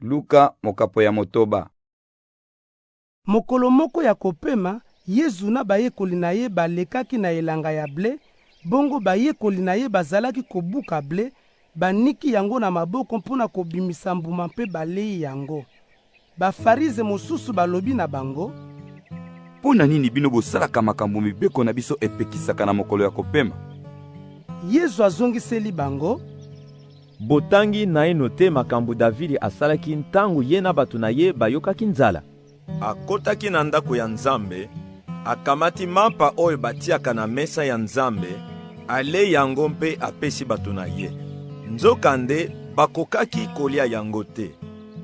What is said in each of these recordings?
Luka mokapo ya motoba. Mokolo moko ya kopema, Yezu na bayekoli na ye balekaki na elanga ya ble, bongo bayekoli na ye bazalaki kobuka ble, baniki yango na maboko mpo na kobimisa mbuma mpe balei yango. Bafarize mosusu balobi na bango: Mpo na nini bino bosalaka makambo mibeko na biso epekisaka na mokolo ya kopema? Yezu azongiseli bango: Botangi naino te makambo Davidi asalaki ntango ye na bato na ye bayokaki nzala? Akotaki na ndako ya Nzambe, akamati mampa oyo batiaka na mesa ya Nzambe, alei yango mpe apesi bato na ye. Nzokande bakokaki kolia yango te,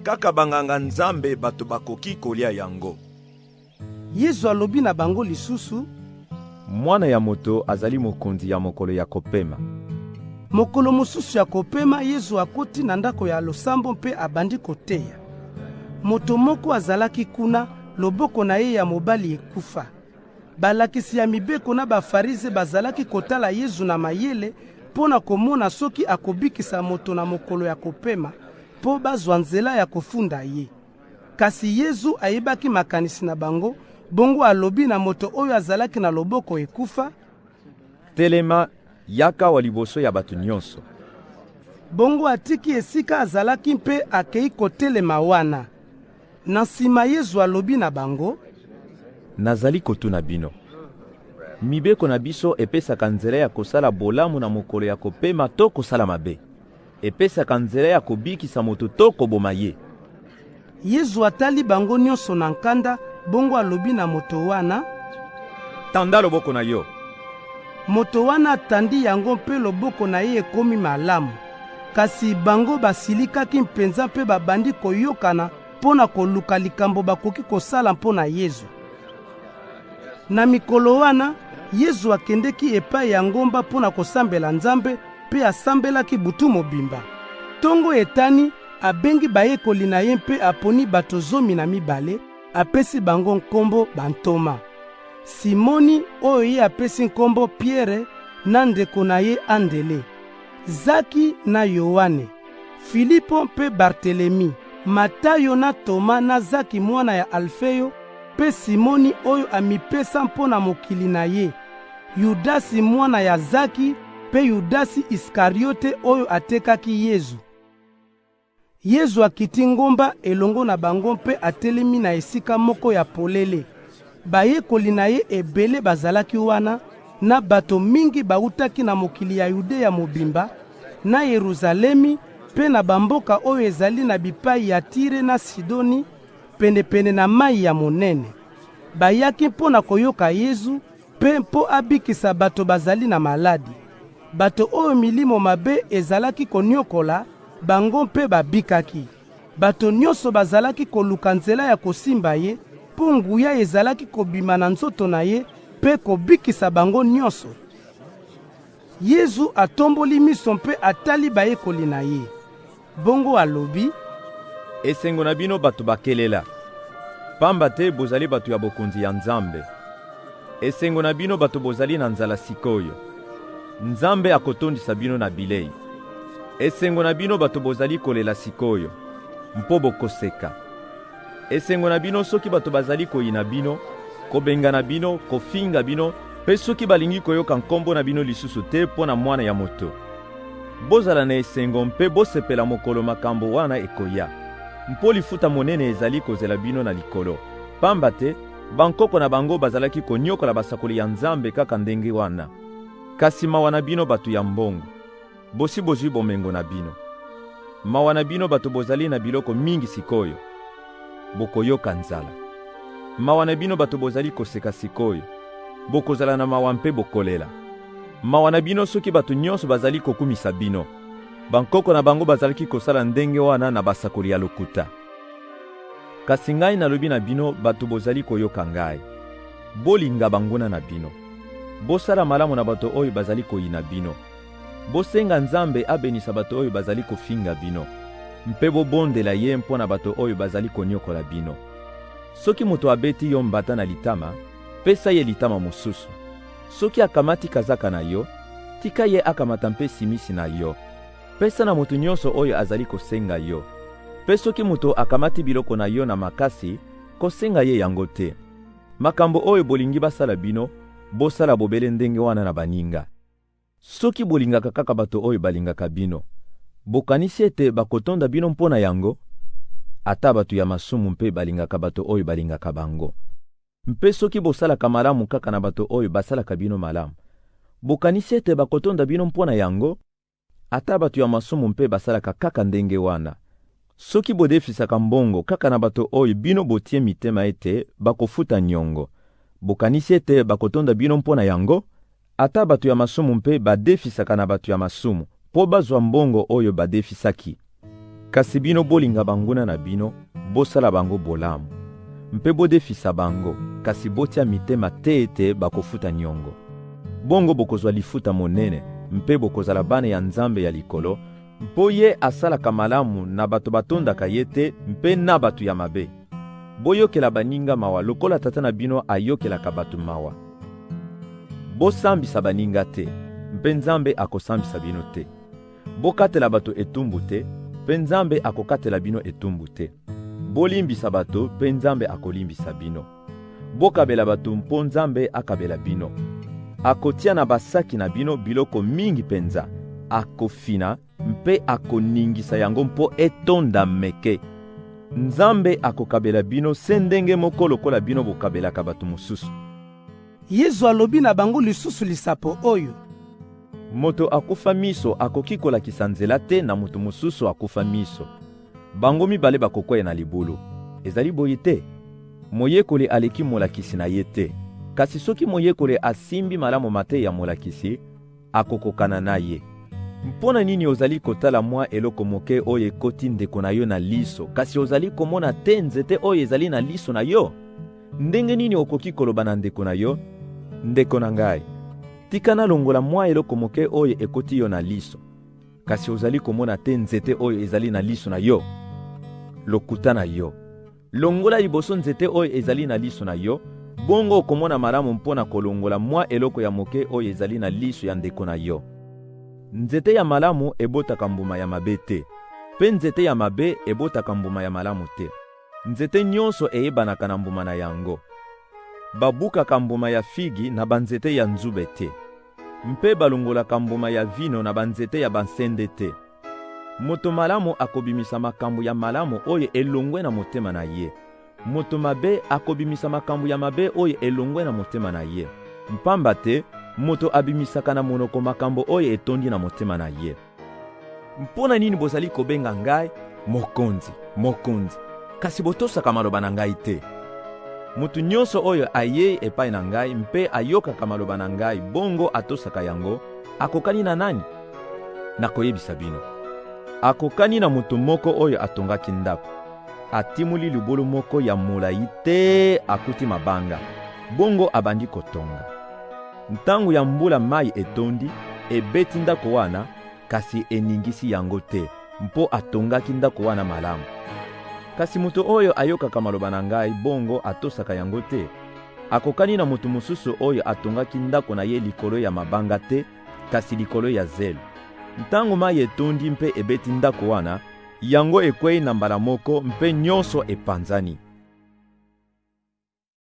kaka banganga Nzambe bato bakoki kolia yango. Yezu alobi na bango lisusu: Mwana ya moto azali mokonzi ya mokolo ya kopema. Mokolo mosusu ya kopema, Yezu akoti na ndako ya losambo mpe abandi koteya. Moto moko azalaki kuna, loboko na ye ya mobali ekufa. Balakisi ya mibeko na Bafarize bazalaki kotala Yezu na mayele mpo na komona soki akobikisa moto na mokolo ya kopema, mpo bazwa nzela ya kofunda ye. Kasi Yezu ayebaki makanisi na bango, bongo alobi na moto oyo azalaki na loboko ekufa: Telema, yaka awa liboso ya bato nyonso. Bongo atiki esika azalaki mpe akei kotelema wana. Na nsima Yezu alobi na bango: Nazali kotuna bino, mibeko na biso epesaka nzela ya kosala bolamu na mokolo ya kopema to kosala mabe? Epesaka nzela ya kobikisa moto to koboma ye? Yezu atali bango nyonso na nkanda, bongo alobi na moto wana: Tanda loboko na yo. Moto wana atandi yango mpe loboko na ye ekomi malamu. Kasi bango basilikaki mpenza mpe babandi koyokana mpo na koluka likambo bakoki kosala mpo na Yezu. Na mikolo wana, Yezu akendeki epai ya ngomba mpo na kosambela Nzambe mpe asambelaki butu mobimba. Tongo etani, abengi bayekoli na ye mpe aponi bato 12, apesi bango nkombo bantoma. Simoni oyo ye apesi nkombo Piere na ndeko na ye Andele, Zaki na Yoane, Filipo mpe Bartelemi, Matayo na Toma na Zaki mwana ya Alfeyo mpe Simoni oyo amipesa mpo na mokili na ye, Yudasi mwana ya Zaki mpe Yudasi Iskariote oyo atekaki Yezu. Yezu akiti ngomba elongo na bango mpe atelemi na esika moko ya polele. Bayekoli na ye ebele bazalaki wana, na bato mingi bawutaki na mokili ya Yudea mobimba, na Yeruzalemi mpe na bamboka oyo ezali na bipai ya Tire na Sidoni, penepene na mai ya monene. Bayaki mpo na koyoka Yezu mpe mpo abikisa bato bazali na maladi. Bato oyo milimo mabe ezalaki konyokola bango mpe babikaki. Bato nyonso bazalaki koluka nzela ya kosimba ye, mpo nguya ezalaki kobima na nzoto na ye mpe kobikisa bango nyonso. Yezu atomboli miso mpe atali bayekoli na ye. Bongo alobi: Esengo na bino bato bakelela, pamba te bozali bato ya bokonzi ya Nzambe. Esengo na bino bato bozali na nzala sik'oyo, Nzambe akotondisa bino na bilei. Esengo na bino bato bozali kolela sik'oyo, mpo bokoseka. Esengo na bino soki bato bazali koyina bino, kobengana bino, kofinga bino, mpe soki balingi koyoka nkombo na bino lisusu te mpo na Mwana ya Moto. Bozala na esengo mpe bosepela mokolo makambo wana ekoya, mpo lifuta monene ezali kozela bino na likolo. Pamba te bankoko na bango bazalaki konyokola basakoli ya Nzambe kaka ndenge wana. Kasi mawa na bino bato ya mbongo! Bosi bozwi bomengo na bino. Mawa na bino bato bozali na biloko mingi sik'oyo, bokoyoka nzala. Mawa na bino bato bozali koseka sik'oyo, bokozala na mawa mpe bokolela. Mawa na bino soki bato nyonso bazali kokumisa bino. Bankoko na bango bazalaki kosala ndenge wana na basakoli ya lokuta. Kasi ngai nalobi na bino bato bozali koyoka ngai, bolinga banguna na bino. Bosala malamu na bato oyo bazali koyina bino. Bosenga Nzambe abenisa bato oyo bazali kofinga bino, mpe bobondela ye mpo na bato oyo bazali konyokola bino. Soki moto abeti yo mbata na litama, pesa ye litama mosusu. Soki akamati kazaka na yo, tika ye akamata mpe simisi na yo. Pesa na moto nyonso oyo azali kosenga yo. Mpe soki moto akamati biloko na yo na makasi, kosenga ye yango te. Makambo oyo bolingi basala bino, bosala bobele ndenge wana na baninga. Soki bolingaka kaka bato oyo balingaka bino, bokanisi ete bakotonda bino mpo na yango? Ata bato ya masumu mpe balingaka bato oyo balingaka bango. Mpe soki bosalaka malamu kaka na bato oyo basalaka bino malamu, bokanisi ete bakotonda bino mpo na yango? Ata bato ya masumu mpe basalaka kaka ndenge wana. Soki bodefisaka mbongo kaka na bato oyo bino botie mitema ete bakofuta nyongo, bokanisi ete bakotonda bino mpo na yango? Ata bato ya masumu mpe badefisaka na bato ya masumu mpo bazwa mbongo oyo badefisaki. Kasi bino bolinga banguna na bino, bosala bango bolamu, mpe bodefisa bango, kasi botia mitema te ete bakofuta nyongo. Bongo bokozwa lifuta monene mpe bokozala bana ya Nzambe ya likolo, mpo ye asalaka malamu na bato batondaka ye te mpe na bato ya mabe. Boyokela baninga mawa lokola Tata na bino ayokelaka bato mawa. Bosambisa baninga te, mpe Nzambe akosambisa bino te. Bokatela bato etumbu te, mpe Nzambe akokatela bino etumbu te. Bolimbisa bato, mpe Nzambe akolimbisa bino. Bokabela bato mpo Nzambe akabela bino. Akotia na basaki na bino biloko mingi penza, akofina mpe akoningisa yango mpo etonda meke. Nzambe akokabela bino se ndenge moko lokola bino bokabelaka bato mosusu. Yezu alobi na bango lisusu lisapo oyo. Moto akufa miso akoki kolakisa nzela te na moto mosusu akufa miso. Bango mibale bakokweya na libulu. Ezali boye te? Moyekoli aleki molakisi na ye te. Kasi soki moyekoli asimbi malamu mateya ya molakisi, akokokana na ye. Mpo na nini ozali kotala mwa eloko moke oyo ekoti ndeko na yo na liso, kasi ozali komona te nzete oyo ezali na liso na yo? Ndenge nini okoki koloba na ndeko na yo, Ndeko na ngai, tika nalongola mwa eloko moke oyo ekoti yo na liso, kasi ozali komona te nzete oyo ezali na liso na yo? Lokuta na yo! Longola liboso nzete oyo ezali na liso na yo, bongo okomona malamu mpo na kolongola mwa eloko ya moke oyo ezali na liso ya ndeko na yo. Nzete ya malamu ebotaka mbuma ya mabe te, mpe nzete ya mabe ebotaka mbuma ya malamu te. Nzete nyonso eyebanaka na mbuma na yango. Babukaka mbuma ya figi na banzete ya nzube te, mpe balongolaka mbuma ya vino na banzete ya bansende te. Moto malamu akobimisa makambo ya malamu oyo elongwe na motema na ye. Moto mabe akobimisa makambo ya mabe oyo elongwe na motema na ye. Mpamba te moto abimisaka na monoko makambo oyo etondi na motema na ye. Mpo na nini bozali kobenga ngai Mokonzi, Mokonzi, kasi botosaka maloba na ngai te? Moto nyonso oyo ayei epai na ngai mpe ayokaka maloba na ngai bongo atosaka yango, akokani na nani? Nakoyebisa bino. Akokani na moto moko oyo atongaki ndako. Atimoli libulu moko ya molai tee akuti mabanga, bongo abandi kotonga. Ntango ya mbula mai etondi, ebeti ndako wana, kasi eningisi yango te, mpo atongaki ndako wana malamu. Kasi moto oyo ayokaka maloba na ngai bongo atosaka yango te, akokani na moto mosusu oyo atongaki ndako na ye likolo ya mabanga te, kasi likolo ya zelo. Ntango mai etondi mpe ebeti ndako wana, yango ekwei na mbala moko mpe nyonso epanzani.